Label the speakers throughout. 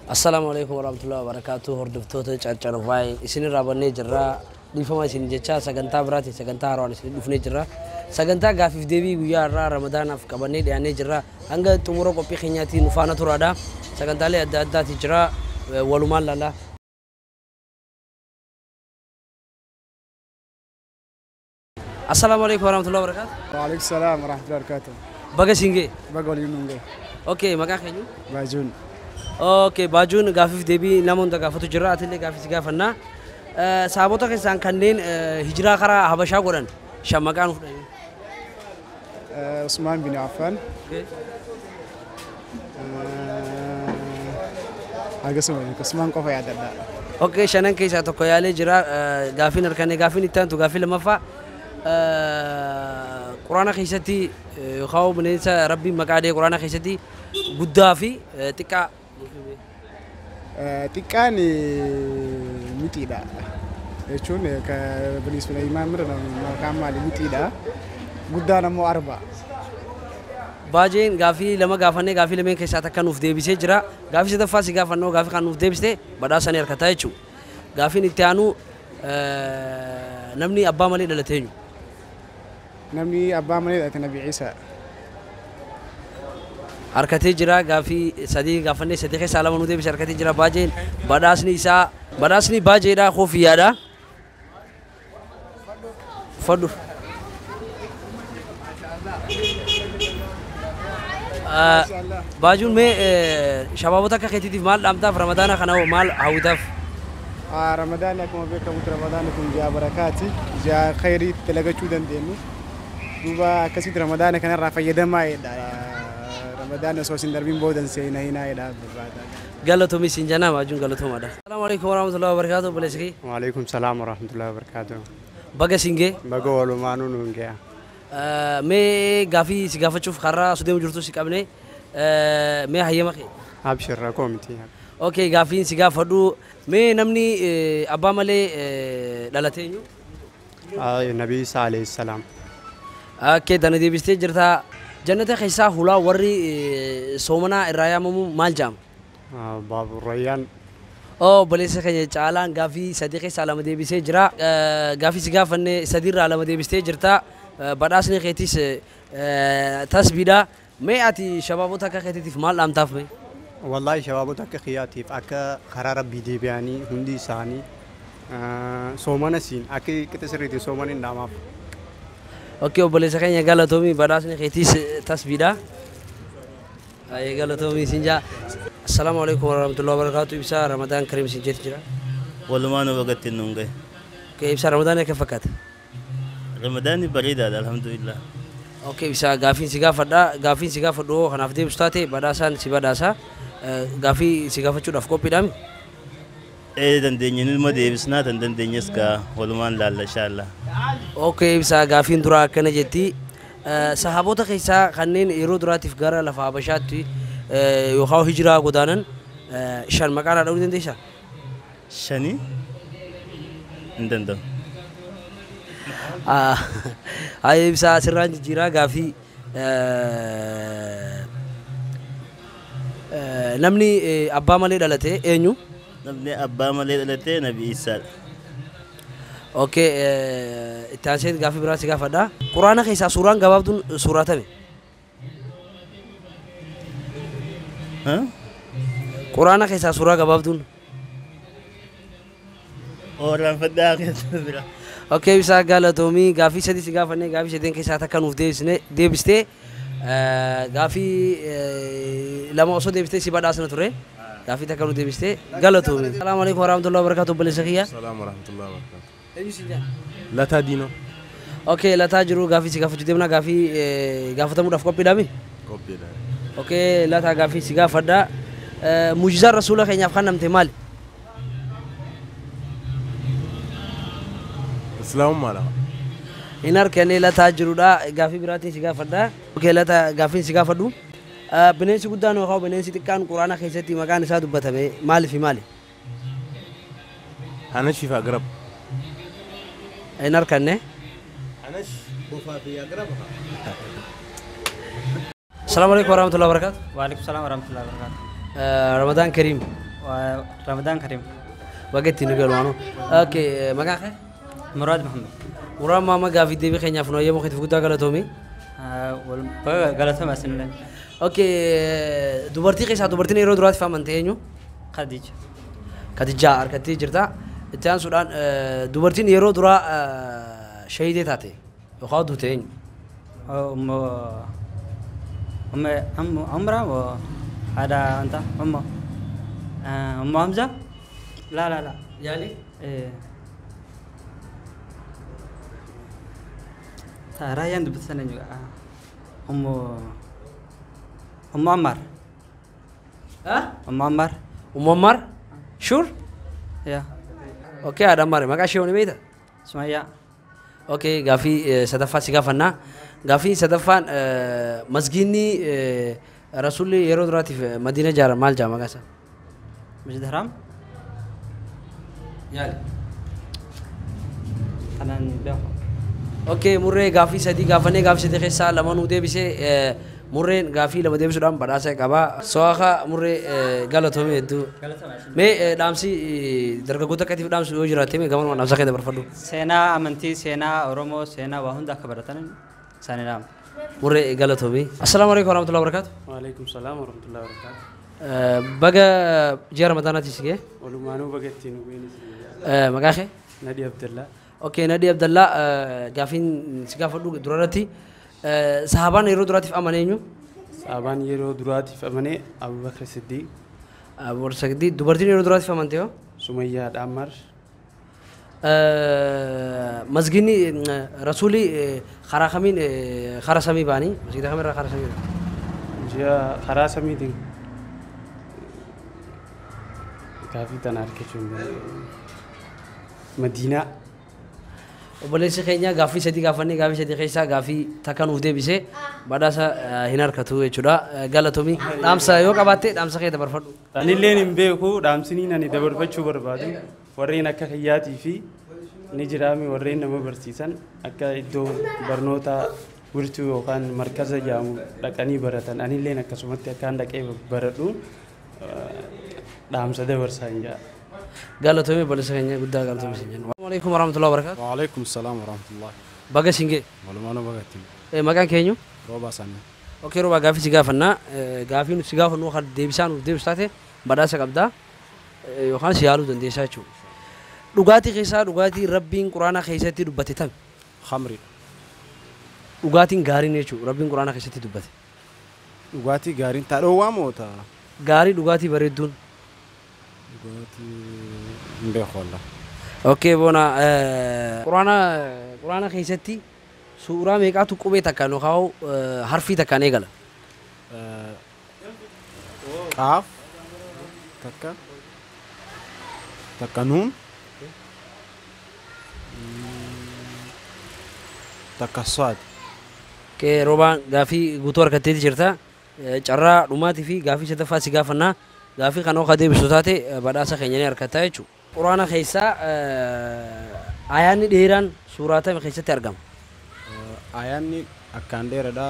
Speaker 1: Assalaamu alaikum warahmatullahi wabarakatuh. Hordoftoota Carcar Vine isinirraa bannee jirra. Dhiifama isin jecha sagantaa biraatiin sagantaa haaraan isin dhufnee jirra. Sagantaa gaafiif deebii guyyaa har'aa Ramadaanaaf qabannee dhiyaannee jirra. Hanga xumura qophii keenyaatiin nu faana turaadha. Sagantaalee adda addaati jira. Walumaan laala. Assalaamu alaikum warahmatullahi wabarakatuh.
Speaker 2: وعليكم السلام ورحمة الله وبركاته.
Speaker 1: Baga siin ga'e.
Speaker 2: بقول ينونجي.
Speaker 1: Okay, maqaa keenyu?
Speaker 2: باجون.
Speaker 1: Okay, baajuun gaafiif deebii nama hunda gaafatu jira. Atillee gaafii si gaafannaa. Saabota keessaan kanneen hijiraa karaa Habashaa godhan shan maqaa nuuf dhahi.
Speaker 2: عثمان بن عفان. أقسم عثمان قفا يا دلال.
Speaker 1: Okay, shanan keessaa tokko yaalee jira. Gaafiin harkanee gaafiin itti aantu gaafii lammaffaa. Quraana keessatti yookaan bineensa Rabbiin maqaa dhahee Quraana keessatti guddaa fi xiqqaa.
Speaker 2: Xiqqaan mixiidha. Jechuun Bani Suleymaan bira maqaan maali mixiidha. Guddaan ammoo arba.
Speaker 1: Baajeen gaafii lama gaafannee gaafii lameen keessaa takka nuuf deebisee jira. Gaafii sadaffaa si gaafannoo gaafii kan nuuf deebiste badhaasa ni harkataa jechuudha. Gaafiin itti aanu namni abbaa malee dhalate eenyu?
Speaker 2: Namni abbaa malee dhalate Nabi Ciisaa.
Speaker 1: Harkatee jira. Gaafii sadii gaafannee sadii keessaa lama nu deebise harkatee jira baajeen. Badhaasni isaa badhaasni baajeedha koofiyyaadha. Fadhu. Baajuun mee shabaabota akka keetiitiif maal dhaamtaaf Ramadaana kana hoo maal hawwitaaf?
Speaker 2: Ramadaanni akkuma beekamutti Ramadaanni kun ji'a barakaati. Ji'a khayrii itti dalagachuu dandeenyu. Duuba akkasitti Ramadaana kanarraa fayyadamaa jedha. Ramadaanni osoo isin darbiin boodan seenaa hinaa jedha barbaada.
Speaker 1: Galatoomi siin jennaa baajuun galatoomaadha. Assalaamu alaikum warahmatullahi wabarakatuh obboleessi kee.
Speaker 3: وعليكم السلام ورحمة الله وبركاته.
Speaker 1: Baga siin ga'e.
Speaker 3: Baga walumaanuu nuun ga'a.
Speaker 1: Mee gaafii si gaafachuuf karaa osoo deemu jirtu si qabne mee hayyama kee.
Speaker 3: Abshir rakkoo miti.
Speaker 1: Okay, gaafiin si gaafadhu mee namni abbaa malee dhalate eenyu?
Speaker 3: Nabii Isaa alayhi salaam.
Speaker 1: Okay, dana deebistee jirta. Jannata keessaa hulaa warri soomanaa irraa yaamamu maal jedhama?
Speaker 3: Baaburrayyaan.
Speaker 1: Oh, obboleessa keenya caalaan gaafii sadii keessaa lama deebisee jira. Gaafii si gaafanne sadiirraa lama deebistee jirta. Badhaasni keetis tasbiidha. Mee ati shabaabota akka keetiitiif maal dhaamtaaf mee?
Speaker 3: Wallaahi shabaabota akka kiyyaatiif akka karaa rabbii deebi'anii hundi isaanii soomana siin akka qixa sirriitiin soomana hin dhaamaaf.
Speaker 1: Okay, obboleessa keenya galatoomii badhaasni keetis tasbiidha. Ayyee galatoomii siin jaa. Assalaamu alaikum warahmatullahi wabarakatuh. Ibsaa Ramadaan Kariim siin jetti jira.
Speaker 4: Walumaanuu bagatti nuun gahe.
Speaker 1: Okay, ibsaa Ramadaan akka fakkaata?
Speaker 4: Ramadaanni bareedaadha alhamdulillah.
Speaker 1: Okay, ibsaa gaafiin si gaafadha. Gaafiin si gaafadhu hoo kanaaf deebisu taate badhaasaan si badhaasa. Gaafii si gaafachuudhaaf qophiidhaami?
Speaker 4: Ee dandeenye numa deebisnaa tan dandeenyes gaa walumaan laalla inshaAllah.
Speaker 1: Okay, ibsaa gaafiin duraa akkana jetti. Sahaabota keessaa kanneen yeroo duraatiif gara lafa Habashaatti yookaan hijiraa godaanan shan maqaa naa dha'uu dandeessaa?
Speaker 4: Shani hin danda'u.
Speaker 1: Hayyee ibsaa sirraan jijjiiraa gaafii namni abbaa malee dhalate eenyu?
Speaker 4: Namni abbaa malee dhalate Nabi Isaadha.
Speaker 1: Okay, itti aansee gaafii biraa si gaafadha. Quraana keessaa suuraan gabaabduun suuraa tami? Quraana keessaa suuraa gabaabduun?
Speaker 4: Ooraan fadhaa keessa bira.
Speaker 1: Okay, ibsaa galatoomii gaafii sadii si gaafannee gaafii sadeen keessaa takka nuuf deebistee gaafii lama osoo deebistee si badhaasna ture. Gaafii takka nuuf deebistee galatoomii. Assalaamu alaikum warahmatullahi wabarakatuh obboleessa kiyya.
Speaker 5: Salaam warahmatullahi wabarakatuh.
Speaker 1: Eenyu siin jedha?
Speaker 5: Lataa Diinoo.
Speaker 1: Okay, lataa jiru gaafii si gaafachuu deemna gaafii gaafatamuudhaaf qophiidhaami?
Speaker 5: Qophiidha.
Speaker 1: Okay, lataa gaafii si gaafadha. Muujizaan rasuula keenyaaf kan namte maali?
Speaker 5: Islaamummaadha.
Speaker 1: Hin harkannee lataa jirudha. Gaafii biraatiin si gaafadha. Okay, lataa gaafiin si gaafadhu. Bineensi guddaan yookaan bineensi xiqqaan Quraana keessatti maqaan isaa dubbatame maali fi maali?
Speaker 5: Hanashii fi Agrab.
Speaker 1: Hin harkanne.
Speaker 5: Hanash bofaa fi Agrab.
Speaker 1: Assalamu alaikum warahmatullahi wabarakatuh.
Speaker 6: Waalaikum salam warahmatullahi wabarakatuh.
Speaker 1: Ramadaan Kariim.
Speaker 6: Ramadaan Kariim.
Speaker 1: Baga ittiin nu galu. Okay, maqaa kee?
Speaker 6: Muraad Muhammad.
Speaker 1: Muraad Muhammad, gaafii deebii keenyaaf nu hayyamu keetiif guddaa galatoomi.
Speaker 6: Baga galatoomi asinillee.
Speaker 1: Okay, dubartii keessaa dubartiin yeroo duraatiif amante eenyu?
Speaker 6: Khadija.
Speaker 1: Khadijaa harkattee jirta. Itti aansuudhaan dubartiin yeroo duraa shahidee taate yookaan duute eenyu?
Speaker 6: Umma Umra haadha wanta Umma Hamza? La la la.
Speaker 1: Yaali?
Speaker 6: Raayyaan dubbatan eenyu? Ummu Ammar. Ummu Ammar.
Speaker 1: Ummu Ammar? Sure?
Speaker 6: Yeah.
Speaker 1: Okay, haadha Ammar. Maqaa ishee ni beektaa?
Speaker 6: Sumayyaa.
Speaker 1: Okay, gaafii sadaffaa si gaafannaa. Gaafii sadaffaan masgiinni Rasuulli yeroo duraatiif Madiina ijaaran maal jedhama maqaa isaa?
Speaker 6: Masjid Haram?
Speaker 1: Yaali.
Speaker 6: Kanaan beeku.
Speaker 1: Okay, murree gaafii sadii gaafannee gaafii sadii keessaa lama nuu deebisee, murreen gaafii lama deebisuudhaan badhaasa qaba. So'aakaa murree, galatoomii hedduu. Mee dhaamsi dargaggoota akkatiif dhaamsu yoo jiraatte mee gamanuma dhaamsa kee dabarfadhu.
Speaker 6: Seenaa amantii, seenaa Oromoo, seenaa waa hunda akka baratan isaanii dhaama.
Speaker 1: Murree, galatoomii. Assalaamu alaikum warahmatullahi wabarakatuh.
Speaker 7: Waalaikum salaam warahmatullahi wabarakatuh.
Speaker 1: Baga ji'a Ramadaanaatti si ga'e.
Speaker 7: Walumaanuu baga ittiin nu ga'e.
Speaker 1: Maqaa kee?
Speaker 7: Nadii Abdallaa.
Speaker 1: Okay, Nadii Abdallaa, gaafiin si gaafadhu durarratti sahabaan yeroo duraatiif amane eenyu?
Speaker 7: Sahabaan yeroo duraatiif amane Abubakar Siddiq.
Speaker 1: Abubakar Siddiq. Dubartiin yeroo duraatiif amante hoo?
Speaker 7: Sumayyaa Ammar.
Speaker 1: Masgiinni Rasuulli karaa kamiin karaa samii ba'anii? Masgiida kamirraa karaa samii?
Speaker 7: Ji'a karaa samiitiin gaafii tana argachuu hin dandeenye. Madiinaa.
Speaker 1: Obboleessi keenya gaaffii sadii gaafannee gaaffii sadii keessaa gaaffii takka nuuf deebisee badhaasa hin harkatu jechuudha. Galatoomii. Dhaamsa yoo qabaatte dhaamsa kee dabarfadhu.
Speaker 7: Anilleen hin beeku. Dhaamsiniin ani dabarfachuu barbaadu warreen akka kiyyaatii fi ni jiraami warreen nama barsiisan akka iddoo barnoota wirtuu yookaan markaza jedhamu dhaqanii baratan, anilleen akkasumatti akkaan dhaqee baradhu dhaamsa dabarsaa hin jedha.
Speaker 1: Galatoomii obboleessa keenya, guddaa galatoomii sin jenna. Waalaikum warahmatullahi wabarakatuh.
Speaker 8: Waalaikum salaam warahmatullahi.
Speaker 1: Baga siin ga'e.
Speaker 8: Walumaanuu baga ittiin.
Speaker 1: Maqaan keenyu?
Speaker 8: Roobaa Sanii.
Speaker 1: Okay, Roobaa, gaaffii si gaafannaa. Gaaffii nuti si gaafannu kan deebisaa nuuf deebisu taate badhaasa qabdaa yookaan si yaaluu dandeessaa jechuudha. Dhugaatii keessaa dhugaatii Rabbiin Quraana keessatti dubbate tami?
Speaker 8: Khamriidha.
Speaker 1: Dhugaatiin gaariin jechuudha Rabbiin Quraana keessatti dubbate.
Speaker 8: Dhugaatii gaariin taa dhoowwaa moo taa?
Speaker 1: Gaarii, dhugaatii bareedduun.
Speaker 8: Dhugaatii hin beeku wallah.
Speaker 1: Okay, boona Quraana keessatti suuraa meeqaatu qubee takkaan yookaan harfii takkaan eegala?
Speaker 8: Qaaf takka, takka nuun, takka saad.
Speaker 1: Okay, Roobaan, gaafii guutuu harkatteeti jirta. Carraa dhumaatii fi gaafii sadaffaa si gaafannaa. Gaafii kana akka deebisu taate badhaasa keenya ni harkatta jechuudha. Quraana keessaa ayaanni dheeraan suuraa tami keessatti argama?
Speaker 8: Ayaanni akkaan dheeraadha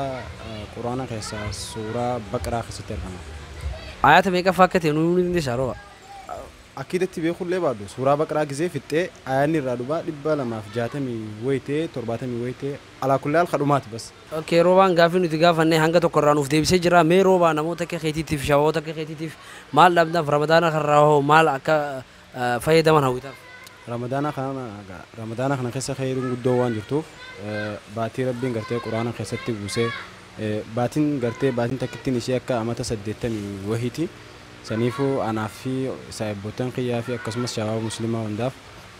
Speaker 8: Quraana keessaa suuraa Baqaraa keessatti argama.
Speaker 1: Ayaata meeqaffaa akka ta'e nuu ni dandeessaa, Rooba?
Speaker 8: Akkiidatti beekullee baadhu suuraa Baqaraa gizee fixxee ayaanni irraa dhubaa 260 wayitee 70 wayitee alaa kullee al kadhumaati bas.
Speaker 1: Okay, Roobaan gaafii nuti gaafannee hanga tokko irraa nuuf deebisee jira. Mee Roobaa, namoota akka keetiitiif, shawoota akka keetiitiif maal dhabdaaf, Ramadaana kanarraa hoo maal akka fayyadaman hawwitaaf?
Speaker 8: Ramadaana kana keessa khayriin guddoo waan jirtuuf, baatii Rabbiin gartee Quraana keessatti buusee, baatiin gartee baatiin takkittiin ishee akka amata 80 wahiiti. Saniifuu anaaf fi saayibboottan kiyyaa fi akkasumas shabaaba musliimaa hundaaf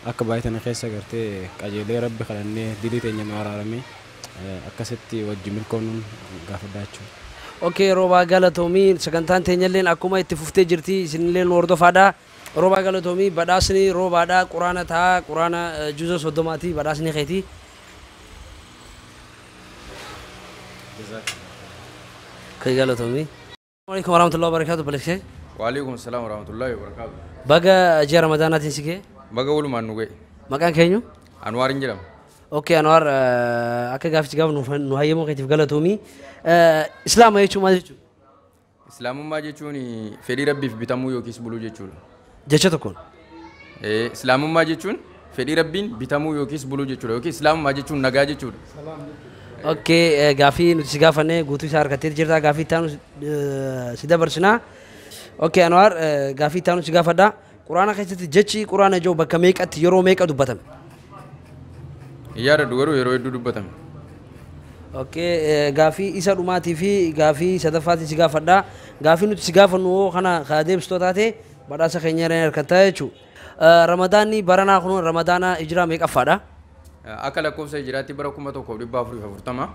Speaker 8: akka baay'ee tana keessa gartee qajeelee Rabbi kadhannee dilii teenya nu araaramee akkasitti wajji milkoomnuun gaafadhaa jechuudha.
Speaker 1: Okay, Roobaa, galatoomii. Sagantaan teenyalleen akkuma itti fuftee jirti, isinillee nu hordofaadha. Roobaa, galatoomii. Badhaasni Roobaadha Quraana ta'a, Quraana juuza 30ti badhaasni keeti. Okay, galatoomii. Alaikum warahmatullahi wabarakatuh, balleessee.
Speaker 9: Waalaikum salaam warahmatullahi wabarakatuh.
Speaker 1: Baga ji'a Ramadaanaatiin si ga'e.
Speaker 9: Baga walumaan nu ga'e.
Speaker 1: Maqaan keenyu?
Speaker 9: Anwaar hin jedhama.
Speaker 1: Okay, Anwaar, akka gaaffichi gaafa nu hayyamuu keetiif galatoomii. Islaama jechuun maal jechuudha?
Speaker 9: Islaamummaa jechuun fedhii Rabbiif bitamuu yookiis buluu jechuudha.
Speaker 1: Jecha tokkoon.
Speaker 9: Islaamummaa jechuun fedhii Rabbiin bitamuu yookiis buluu jechuudha. Yookiin Islaamummaa jechuun nagaa jechuudha.
Speaker 1: Okay, gaafii nuti si gaafanne guutuu isaa harkattee jirta. Gaafii itti aanu si dabarsinaa. Okay, Anwaar, gaafii itti aanu si gaafadha. Quraana keessatti jechi quraana jiru bakka meeqatti yeroo meeqa dubbatame?
Speaker 9: Hin yaadadhu garuu yeroo hedduu dubbatame.
Speaker 1: Okay, gaafii isa dhumaatii fi gaafii sadaffaatiin si gaafadha. Gaafii nuti si gaafannu hoo kana kaa deebistoo taate badhaasa keenya irraa harkattaa jechuudha. Ramadaanni baranaa kun Ramadaana hijiraa meeqaffaadha?
Speaker 9: Akka lakkoofsa hijiraatti bara 1440,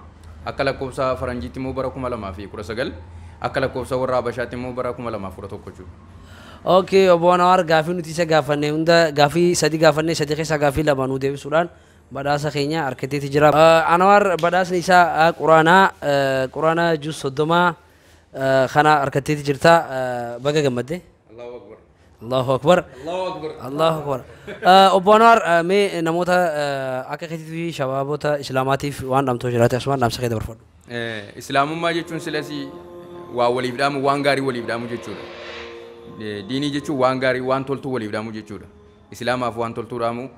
Speaker 9: akka lakkoofsa faranjiitti immoo bara 2019, akka lakkoofsa warra Habashaatti immoo bara 2011 jechuudha.
Speaker 1: Okay, obbo Anwaar, gaafii nuti isa gaafanne hunda gaafii sadi gaafanne sadi keessaa gaafii lama nuu deebisuudhaan badhaasa keenya harkatteetti jira. Anwaar, badhaasni isaa quraanaa juz 30 kana harkatteetti jirta. Baga gammadde.
Speaker 9: Allahu Akbar.
Speaker 1: Allahu Akbar.
Speaker 9: Allahu Akbar.
Speaker 1: Allahu Akbar. Obbo Anwaar, mee namoota akka keetii fi shabaabota Islaamaatiif waan dhaamtoo jiraate asumaan dhaamsa kee dabarfadhu.
Speaker 9: Islaamummaa jechuun silas waa waliif dhaamu, waan gaarii waliif dhaamu jechuudha. Diinii jechuun waan gaarii, waan toltuu waliif dhaamu jechuudha. Islaamaaf waan toltuu dhaamu,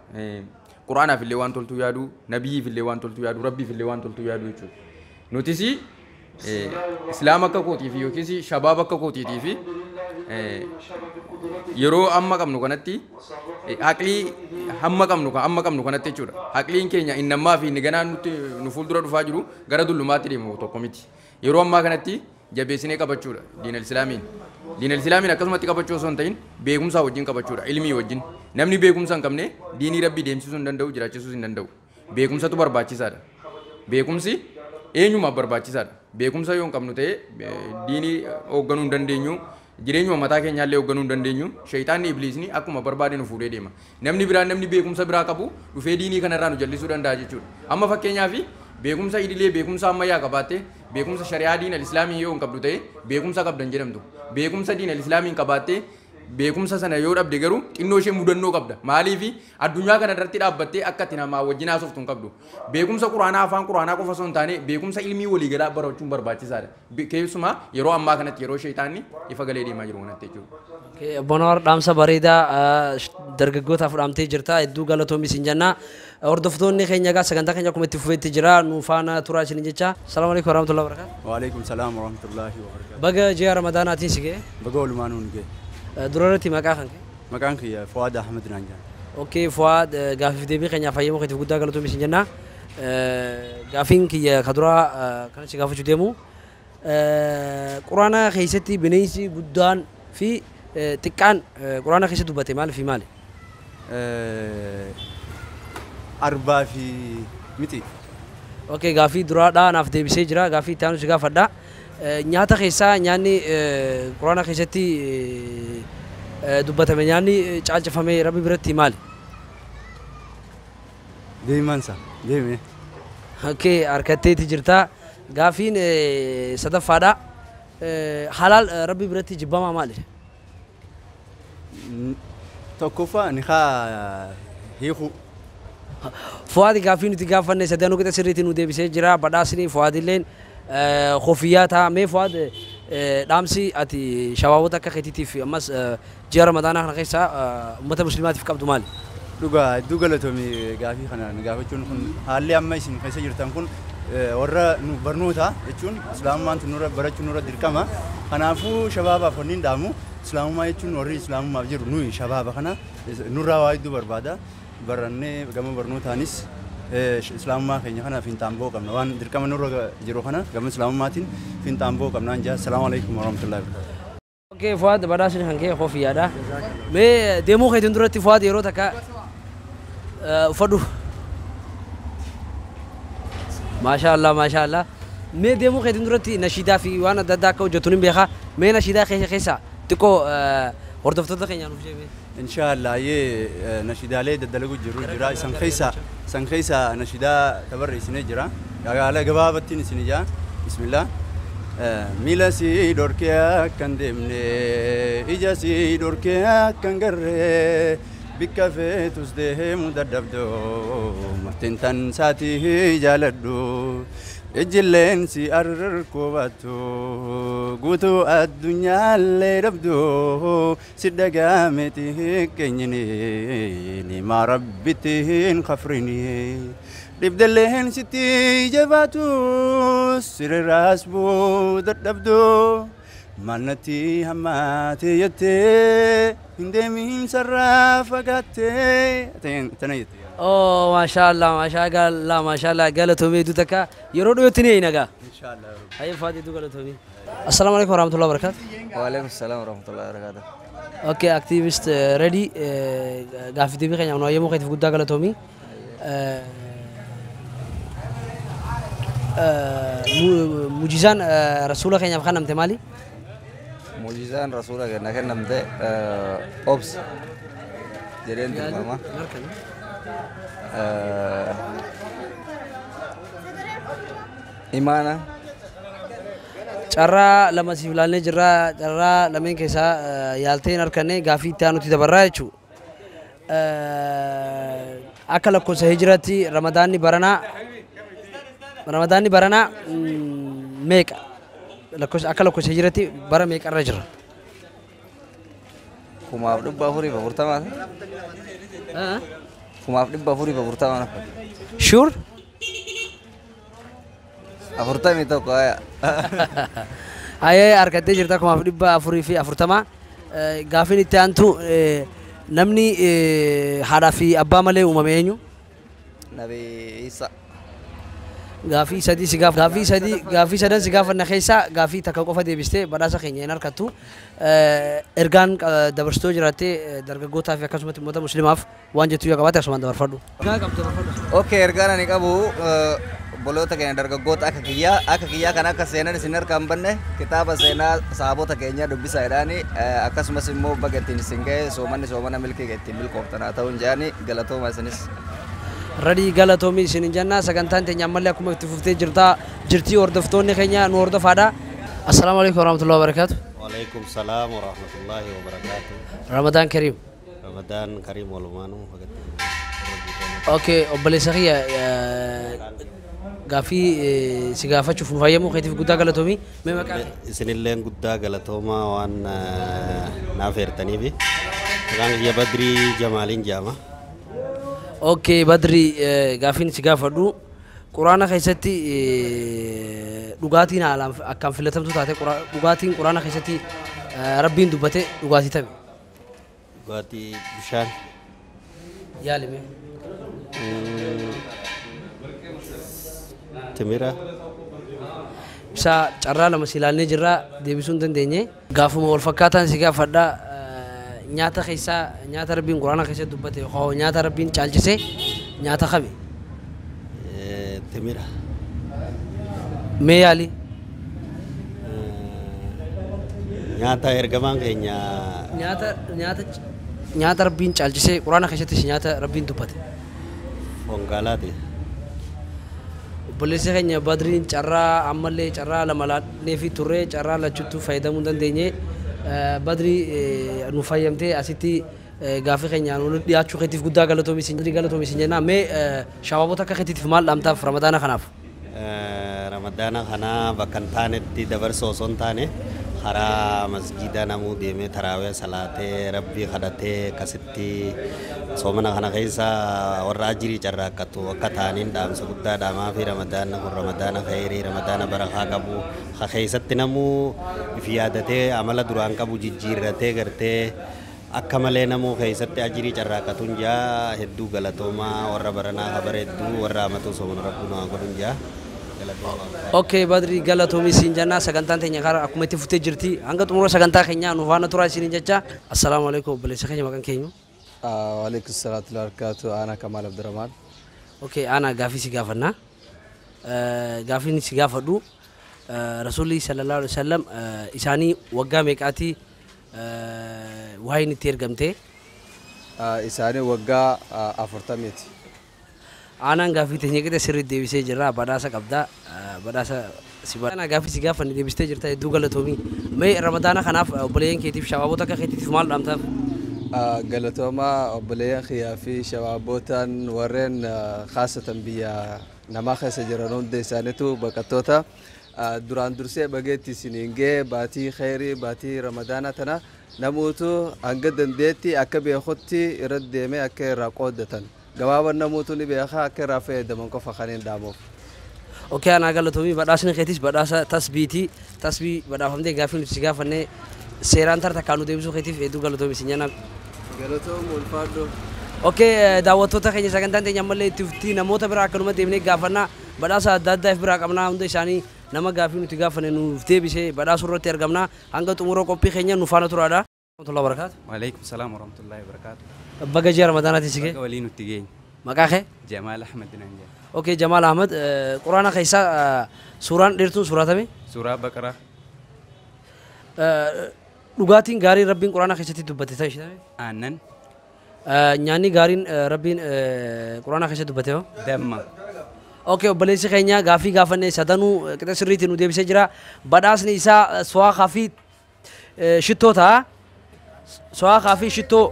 Speaker 9: Quraanaaf illee waan toltuu yaadu, nabiyyiif illee waan toltuu yaadu, Rabbiif illee waan toltuu yaadu jechuudha. Nutis Islaama akka kootii fi yookiis shabaaba akka kootiitii fi yeroo amma qabnu kanatti haqlii hamma qabnu amma qabnu kanatti jechuudha. Haqliin keenya inni ammaa fi inni ganaa nutti nu fuuldura dhufaa jiru gara dullumaatti deemu tokko miti. Yeroo ammaa kanatti jabeessinee qabachuudha diinal Islaamiin. Diinal Islaamiin akkasumatti qabachuu osoo hin ta'in beekumsaa wajjin qabachuudha, ilmii wajjin. Namni beekumsa hin qabne diinii Rabbii deemsisuu hin danda'u, jiraachisuu hin danda'u. Beekumsatu barbaachisaadha. Beekumsi eenyumaaf barbaachisaadha. Beekumsa yoo hin qabnu ta'e diinii hoogganuu hin dandeenyu, jireenyuma mataa keenyaallee hoogganuu hin dandeenyu. Shayitaanni ibliisni akkuma barbaade nu fuudhee deema. Namni biraan, namni beekumsa biraa qabu dhufee diinii kanarraa nu jallisuu danda'a jechuudha. Amma fakkeenyaaf beekumsa idilee, beekumsa ammayyaa qabaatte, beekumsa shari'aa diinal Islaamii yoo hin qabdu ta'e beekumsa qabdan jedhamtu. Beekumsa diinal Islaamii qabaatte beekumsa sana yoo dhabde garuu xinnoo ishee mudannoo qabda. Maaliif addunyaa kana irratti dhaabbattee akka itti namaa wajjin haasoftu hin qabdu. Beekumsa quraanaa afaan quraanaa qofa osoo hin taane beekumsa ilmii waliigalaa barachuun barbaachisaadha. Keessumaa yeroo ammaa kanatti yeroo shayitaanni ifa galee deemaa jiru kanatti jechuudha.
Speaker 1: Obbo Anwaar, dhaamsa bareedaa dargaggootaaf dhaamtee jirta. Hedduu galatoomi isin jenna. Hordoftoonni keenya egaa sagantaa keenya akkuma itti fufeetti jira. Nu faana turaa isin jecha. Salaamu alaikum warahmatullahi wabarakatuh.
Speaker 3: Waalaikum salaam warahmatullahi wabarakatuh.
Speaker 1: Baga ji'a Ramadaanaatiin si ga'e.
Speaker 3: Baga walumaan nuun ga'e.
Speaker 1: Dura irratti maqaa kan kee?
Speaker 3: Maqaan kiyya Fuwaad Ahmed naan jedhama.
Speaker 1: Okay, Fuwaad, gaafiif deebii keenyaaf fayyamuu keetiif guddaa galatoomi isin jenna. Gaafiin kiyya ka duraa kan si gaafachuu deemu, quraana keessatti bineensi guddaan fi xiqqaan quraana keessatti dubbate maal fi maali?
Speaker 3: Arbaa fi miti.
Speaker 1: Okay, gaafii duraadhaa naaf deebisee jira. Gaafii itti aanu si gaafadha. Nyaata keessaa nyaanni quraana keessatti dubbatame, nyaanni caalchifame Rabbi biratti maali?
Speaker 3: Deemansa deeme.
Speaker 1: Okay, harkatteeti jirta. Gaafiin sadaffaadha. Halaal Rabbi biratti jibbamaa maali?
Speaker 3: Tokkoffaa ni haa hiiku.
Speaker 1: Fuwaadi, gaafii nuti gaafanne sadanuu qixa sirriitti nu deebisee jira. Badhaasni Fuwaadilleen kofiyyaa ta'a. Mee Fuwaad, dhaamsi ati shabaabota akka keetiitiif ammas ji'a Ramadaanaa kana keessa uummata musliimaatiif qabdu maali?
Speaker 3: Dhugaa, hedduu galatoomi. Gaafii kana nu gaafachuun kun, haalli amma isin keessa jirtan kun warra nu barnoota jechuun Islaamummaan nurra barachuun nurra dirqama. Kanaafuu shabaabaaf wanni hin dhaamu, Islaamummaa jechuun warri Islaamummaaf jiru nuyi shabaaba kana nurraa waa hedduu barbaada. Barannee gama barnootaanis Islaamummaa keenya kana finxaan ba'uu qabna. Waan dirqama nurra jiru kana gama Islaamummaatiin finxaan ba'uu qabna. Jaa, salaamu alaikum warahmatullahi wabarakatuh.
Speaker 1: Okay, Fuwaad, badhaasni kan kee kofiyyaadha. Mee deemuu keetiin duratti Fuwaad yeroo takka uffadhu. Maashaa Allah, maashaa Allah. Mee deemuu keetiin duratti nashiidaa fi waan adda addaa akka hojjettu ni beekaa. Mee nashiidaa keessa keessa xiqqoo hordoftoota keenya nuuf jee.
Speaker 3: Inshaallah, yee, nashiidaalee daddalagu jiru jira. Isan keessa nashiidaa tabarreessinee jira. Haala gabaabattiin isin ijaa. Bismillah. Miila si dhorkee akkan deemne, ija si dhorkee akkan garree, bikka feetus deemu dadhabdoo, murtiin tan saatii jaaladhu. Ijilleen si arkubatu guutuu addunyaallee dhabdu si dhagaameti keenyini nima rabbitti hin kafrini dhibdalleen sitti jabaatu sirraas booda dhabdu manatti hammaate jettee hin deemin sarraa fagaattee tana jette.
Speaker 1: Oh, maashaallah, maashaallah, maashaallah, galatoomii hedduu takka yeroo dhiyootti ni eeyna.
Speaker 3: Inshaallah.
Speaker 1: Hayyee Faati hedduu galatoomii. Assalaamu alaikum warahmatullahi wabarakatuh.
Speaker 10: Waalaikum salam warahmatullahi wabarakatuh.
Speaker 1: Okay, activist ready gaaffii deebii keenya nu hayyamuu keetiif guddaa galatoomii. Mujizaan rasuula keenyaaf kennamte maali?
Speaker 10: Mujizaan rasuula keenya kennamte obsa jedheen tilmaama. Imaana.
Speaker 1: Carraa lama siif ilaalnee jirra. Carraa lameen keessaa yaaltee hin arganne gaaffii itti aanutti dabarraa jechuudha. Akka lakkoofsa hijiraatti Ramadaanni baranaa meeqa? Lakkoofsa akka lakkoofsa hijiraatti bara meeqarra jira?
Speaker 10: 1440. 1440.
Speaker 1: Sure?
Speaker 10: 41 haya.
Speaker 1: Hayee, argattee jirta 1440. Gaaffiin itti aantu, namni haadhaa fi abbaa malee uumame eenyu?
Speaker 10: Nabi Isa.
Speaker 1: Gaafii sadii si gaaf gaafii sadii gaafii sadan si gaafanna keessaa gaafii takka qofa deebistee badhaasa keenya hin argattu. Ergaan dabarsitoo jiraattee dargaggootaa fi akkasumatti uummata musliimaaf waan jettu yoo qabaatte asumaan dabarfadhu.
Speaker 10: Okay, ergaan ani qabu obboloota keenya dargaggoota akka kiyyaa kan akka seenan isin harkaa hin banne kitaaba seenaa sahaabota keenyaa dubbisaa jedhaani, akkasumas immoo baga ittiin isin ga'e, soomanni soomana milkii ittiin milkooftan haa ta'uun jedhani. Galatooma isinis.
Speaker 1: Radii, galatoomii isin hin jenna. Sagantaan teenya ammallee akkuma itti fuftee jirtaa jirtii, hordoftoonni keenya nu hordofaadha. Assalaamu alaikum warahmatullahi wabarakatuh.
Speaker 11: وعليكم السلام ورحمة الله وبركاته.
Speaker 1: Ramadaan Kariim.
Speaker 11: رمضان كريم walumaanuu.
Speaker 1: Okay, obboleessa kiyya, gaaffii si gaafachuuf nu fayyamuu keetiif guddaa galatoomii. Mee maqaa kee?
Speaker 11: Isinilleen guddaa galatoomaa waan naaf eertaniifi. Maqaan kiyya Badrii Jamaaliin jedhama.
Speaker 1: Okay, Badri, gaaffiin si gaafadhu, Quraana keessatti dhugaatiin haalaan akkaan filatamtu taate, dhugaatiin Quraana keessatti Rabbiin dubbate dhugaatii tami?
Speaker 11: Dhugaatii bishaan.
Speaker 1: Yaalime.
Speaker 11: Timira.
Speaker 1: Bisa carraa lama si ilaalnee jirra, deebisuu hin dandeenye. Gaafuma wal fakkaataan si gaafadha, nyaata keessaa nyaata Rabbiin Quraana keessatti dubbate yookaan nyaata Rabbiin caalchise nyaata kami?
Speaker 11: Timira.
Speaker 1: Mee yaali?
Speaker 11: Nyaata ergamaan keenya.
Speaker 1: Nyaata Rabbiin caalchisee Quraana keessattis nyaata Rabbiin dubbate.
Speaker 11: Foon gaalaati.
Speaker 1: Obboleessi keenya Badriin carraa ammallee carraa lama laannee fi turree carraa lachuttuu fayyadamuu hin dandeenye. Badrii, nu fayyamtee asitti gaaffii keenya nu dhiyaachuu keetiif guddaa galatoomi isin jenna. Mee shabaabota akka keetiitiif maal dhaamtaaf Ramadaana kanaaf?
Speaker 11: Ramadaana kana bakka hin taanetti dabarsoo osoo hin taane karaa masjiida namuu deemee taraawee salaatee Rabbii kadhatee akkasitti soomana kana keessa warra ajirii carraaqqatu akka ta'aniin dhaamsa guddaa dhaamaa fi Ramadaana kun Ramadaana khayrii, Ramadaana barakaa qabu ka keessatti namuu if yaadatee amala duraan qabu jijjiirratee gartee akka malee namuu keessatti ajirii carraaqqatuun jaa. Hedduu galatoomaa, warra baranaa kabara hedduu warra amatu soomana Rabbi nu haa godhun jaa, galatoomaa.
Speaker 1: Okay, Badri, galatoomii siin jenna. Sagantaan teenya karaa akkuma itti fuftee jirti. Hanga xumura sagantaa keenyaa nu faana turaa isiniin jecha. Assalaamu alaikum, obboleessa keenya, maqaan keenya?
Speaker 10: Waalaikum salaam wa barakatuh. Ana Kamal Abdurrahman.
Speaker 1: Okay, ana gaafii si gaafanna. Gaafiin si gaafadhu, Rasuulli sallallahu alaihi wasallam isaanii waggaa meeqaati waa'een itti ergamte?
Speaker 10: Isaanii waggaa 40ti.
Speaker 1: Aanaan gaafii teenya qixa sirriitti deebisee jira. Badhaasa qabda. Badhaasa si badhaasa gaafii si gaafanne deebistee jirta, hedduu galatoomii. Mee Ramadaana kanaaf obboleeyyan keetiif, shabaabota akka keetiif maal dhaamtaaf?
Speaker 10: Galatooma, obboleeyyan kiyyaa fi shabaabootaan warreen khaasatan biyya
Speaker 12: namaa keessa jiran hunda isaaniitu baqattoota duraan dursee bageetti isiniin ga'e baatii kheyrii baatii Ramadaana tana namoota hanga dandeetti akka beekutti irra deemee akka irraa qooddatan gabaaban namoota ni beekaa akka irraa fayyadaman qofa kan hin dhaamuuf.
Speaker 1: Okay, anaa galatoomii badhaasni keetis badhaasa tasbiitii tasbii badhaafamtee gaaffii nuti si gaafannee seeraan tarta kaanuu deebisuu keetiif hedduu galatoomii si nyaanaa.
Speaker 12: Galatoom ulfaadhu.
Speaker 1: Okay, daawwattoota keenya sagantaan teenya ammallee itti fuftii namoota biraa akkanuma deemnee gaafannaa badhaasa adda addaa if biraa qabnaa hunda isaanii nama gaaffii nuti gaafanne nuuf deebisee badhaasuu irratti argamnaa hanga xumura qophii keenya nu faana turaadha. Warahmatullahi wabarakatuh.
Speaker 13: Waalaikum salaam warahmatullahi wabarakatuh.
Speaker 1: Baga ji'a Ramadaanaatti si ga'e.
Speaker 13: Baga walii nutti geenye.
Speaker 1: Maqaa kee?
Speaker 13: Jamaal Ahmad naan jedha.
Speaker 1: Okay, Jamaal Ahmad, Quraana keessaa suuraan dheertuun suuraa tamii?
Speaker 13: Suuraa Baqaraa.
Speaker 1: Dhugaatiin gaariin Rabbiin Quraana keessatti dubbate ta'e ishee tamii?
Speaker 13: Aannan.
Speaker 1: Nyaanni gaariin Rabbiin Quraana keessatti dubbate hoo?
Speaker 13: Damma.
Speaker 1: Okay, obboleessi keenya gaaffii gaafanne sadanuu qixa sirriitti nu deebisee jira. Badhaasni isaa suwaakaa fi shittoo ta'a. Suwaakaa fi shittoo.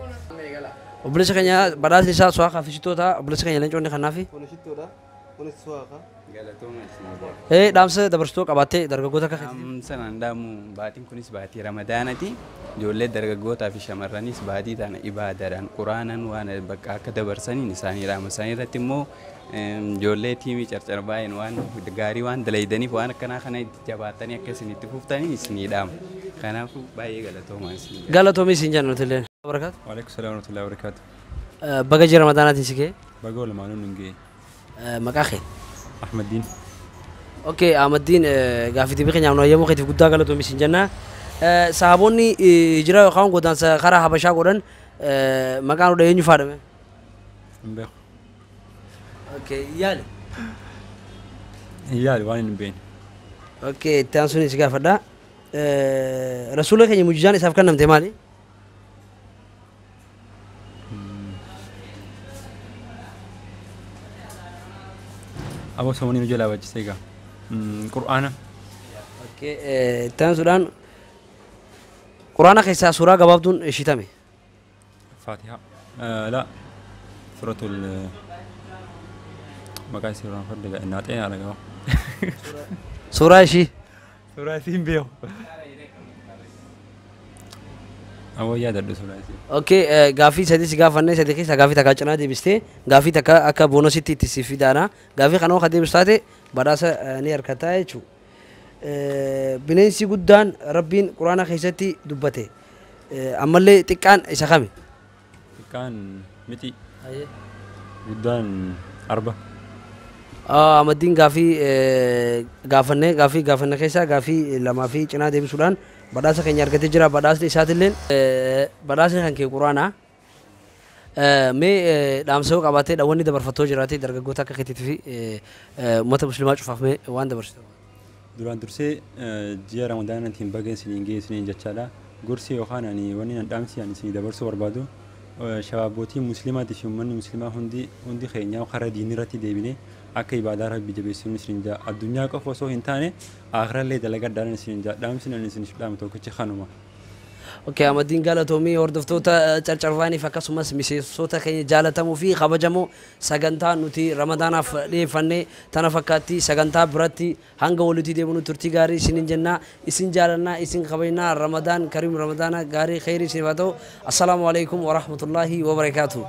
Speaker 1: Obboleessi keenya badhaasni isaa suwaakaa fi shittoo ta'a. Obboleessi keenya leencoonni kanaafi.
Speaker 12: Kun shittoodha. Kunis suwaakaa.
Speaker 13: Galatooma isin.
Speaker 1: Dhaamsa dabarsitoo qabaattee dargaggoota akka keetii.
Speaker 13: Dhaamsa naan dhaamu baatiin kunis baatii Ramadaanati. Ijoollee dargaggootaa fi shamarranis baatii tana ibaadaadhaan quraanaan waan bakka akka dabarsaniin isaanii dhaama. Isaanii irratti immoo ijoollee tiimii Carcar baay'een waan gaarii waan dalaydaniif waan akkanaa kana itti jabaatanii akka isin itti fuftanii isinii dhaama. Kanaafuu baay'ee galatoomaa isin jedha.
Speaker 1: Galatoomii isin jenna nuti illee. Barakaatu.
Speaker 14: Waalaikum salaam warahmatullahi wabarakatuh.
Speaker 1: Baga ji'a Ramadaanaatiin si ga'e.
Speaker 14: Baga walumaanuu nun ga'e.
Speaker 1: Maqaa kee?
Speaker 14: Ahmaddiin.
Speaker 1: Okay, Ahmaddiin gaaffii deebii keenyaaf nu hayyamuu keetiif guddaa galatoomii isin jenna. Sahaboonni hijira yookaan godaansa karaa Habashaa godhan maqaan odha eenyu faadhame?
Speaker 14: Hin beeku.
Speaker 1: Okay, yaali.
Speaker 14: Hin yaali waan hin beekne.
Speaker 1: Okay, itti aansuun si gaafadha. Rasuula keenya mujizaan isaaf kennamte maali?
Speaker 14: Aboo soomanii nu jalaa baachisee egaa. Qur'aana.
Speaker 1: Okay, itti aansuudhaan Qur'aana keessaa suuraa gabaabduun ishitame.
Speaker 14: Faatihaa. La. Suratul maqaa isii irraan fadde gaa innaa xeenaa dhaga'a.
Speaker 1: Suuraa ishii.
Speaker 14: Suuraa isii hin beeku. Aboo yaadadhu suuraa isii.
Speaker 1: Okay, gaaffii sadii si gaafannee sadii keessaa gaaffii takka cinaa deebistee gaaffii takka akka boonasitti itti si fidaana. Gaaffii kana akka deebistu taate badhaasa ni harkataa jechuudha. Bineensi guddaan Rabbiin Quraana keessatti dubbate ammallee xiqqaan isa kami?
Speaker 14: Xiqqaan mixii. Guddaan arba.
Speaker 1: Ahmaddiin gaaffii gaafannee gaaffii gaafanne keessaa gaaffii lamaa fi cinaa deebisuudhaan badhaasa keenya argatee jira. Badhaasni isaatillee badhaasni kan kee Quraana. Mee dhaamsa yoo qabaattee wanni dabarfattoo jiraate dargaggoota akka keetiitii fi uummata musliimaa cufaaf mee waan dabarsitu.
Speaker 14: Duraan dursee ji'a Ramadaanaatiin baga isiniin ga'e isiniin jechaadha. Gorsi yookaan ani wanni nan dhaamsi ani isinii dabarsuu barbaadu shabaabootii musliimaatii fi uummanni musliimaa hundi hundi keenya karaa diinii irratti deebinee akka ibaadaa rabbii jabeessuun isiniin jaa. Addunyaa qofa osoo hin taane aakhirallee dalagadhaan isiniin jaa. Dhaamsi nan isiniif dhaamu tokkichi kanuma.
Speaker 1: Okay, Ahmaddiin galatoomii hordoftoota Carcarfaaniif akkasumas miseensota keenya jaalatamuu fi kabajamoo sagantaa nuti Ramadaanaaf dhiyeeffanne tana fakkaatti sagantaa biratti hanga walitti deebinu turtii gaarii isiniin jennaa isin jaalannaa isin kabajnaa Ramadaan kariim Ramadaana gaarii kheyrii isiniif haa ta'u. Assalaamu alaikum warahmatullaahi wabarakaatuh.